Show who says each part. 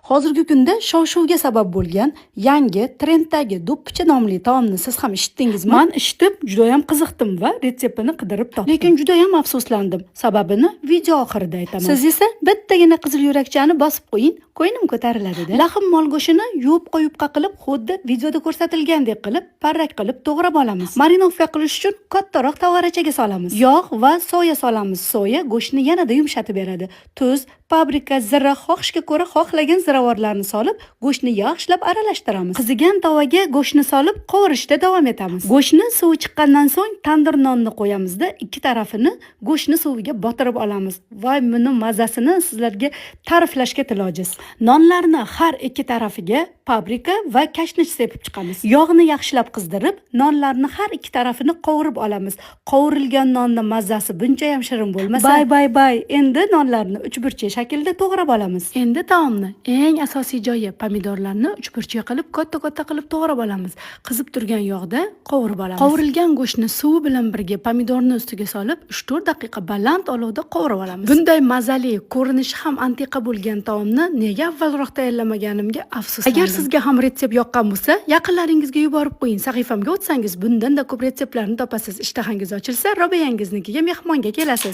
Speaker 1: Hozirgi kunda shov-shuvga sabab bo'lgan yangi trenddagi do'ppicha nomli taomni siz ham eshitdingizmi? Man eshitib, juda ham qiziqdim va retseptini qidirib topdim. Lekin juda ham afsuslandim. Sababini video oxirida aytaman. Siz esa bittagina qizil yurakchani bosib qo'ying, ko'nglim ko'tariladi-da. Lahm mol go'shtini yupqa-yupqa qilib, xuddi videoda ko'rsatilgandek qilib, parrak qilib to'g'rab olamiz. Marinovka qilish uchun kattaroq tavarachaga solamiz. Yog' va soya solamiz. Soya go'shtni yanada yumshatib beradi. Tuz, paprika, zira, xohishga ko'ra xohlagan ziravorlarni solib, go'shtni yaxshilab aralashtiramiz. Qizigan tovaga go'shtni solib, qovurishda davom etamiz. Go'shtni suvi chiqqandan so'ng tandir nonni qo'yamizda, ikki tarafini go'shtni suviga botirib olamiz. Voy, buni mazasini sizlarga ta'riflashga til ojiz. Nonlarni har ikki tarafiga paprika va kashnich sepib chiqamiz. Yog'ni yaxshilab qizdirib, nonlarni har ikki tarafini qovurib olamiz. Qovurilgan nonni mazasi buncha ham shirin bo'lmasa. Bay bay bay, endi nonlarni uchburchak shaklda to'g'rab olamiz. Endi taomni eng asosiy joyi, pomidorlarni uchburchak qilib, katta-katta qilib to'g'rab olamiz. Qizib turgan yog'da qovurib olamiz. Qovurilgan go'shtni suvi bilan birga pomidorni ustiga solib, 3-4 daqiqa baland olovda qovurib olamiz. Bunday mazali, ko'rinishi ham antiqa bo'lgan taomni nega avvalroq tayyorlamaganimga afsuslandim. Agar sizga ham retsept yoqqan bo'lsa, yaqinlaringizga yuborib qo'ying. Sahifamga o'tsangiz, bundan-da ko'p retseptlarni topasiz. Ishtahangiz ochilsa, Robiyangiznikiga mehmonga kelasiz.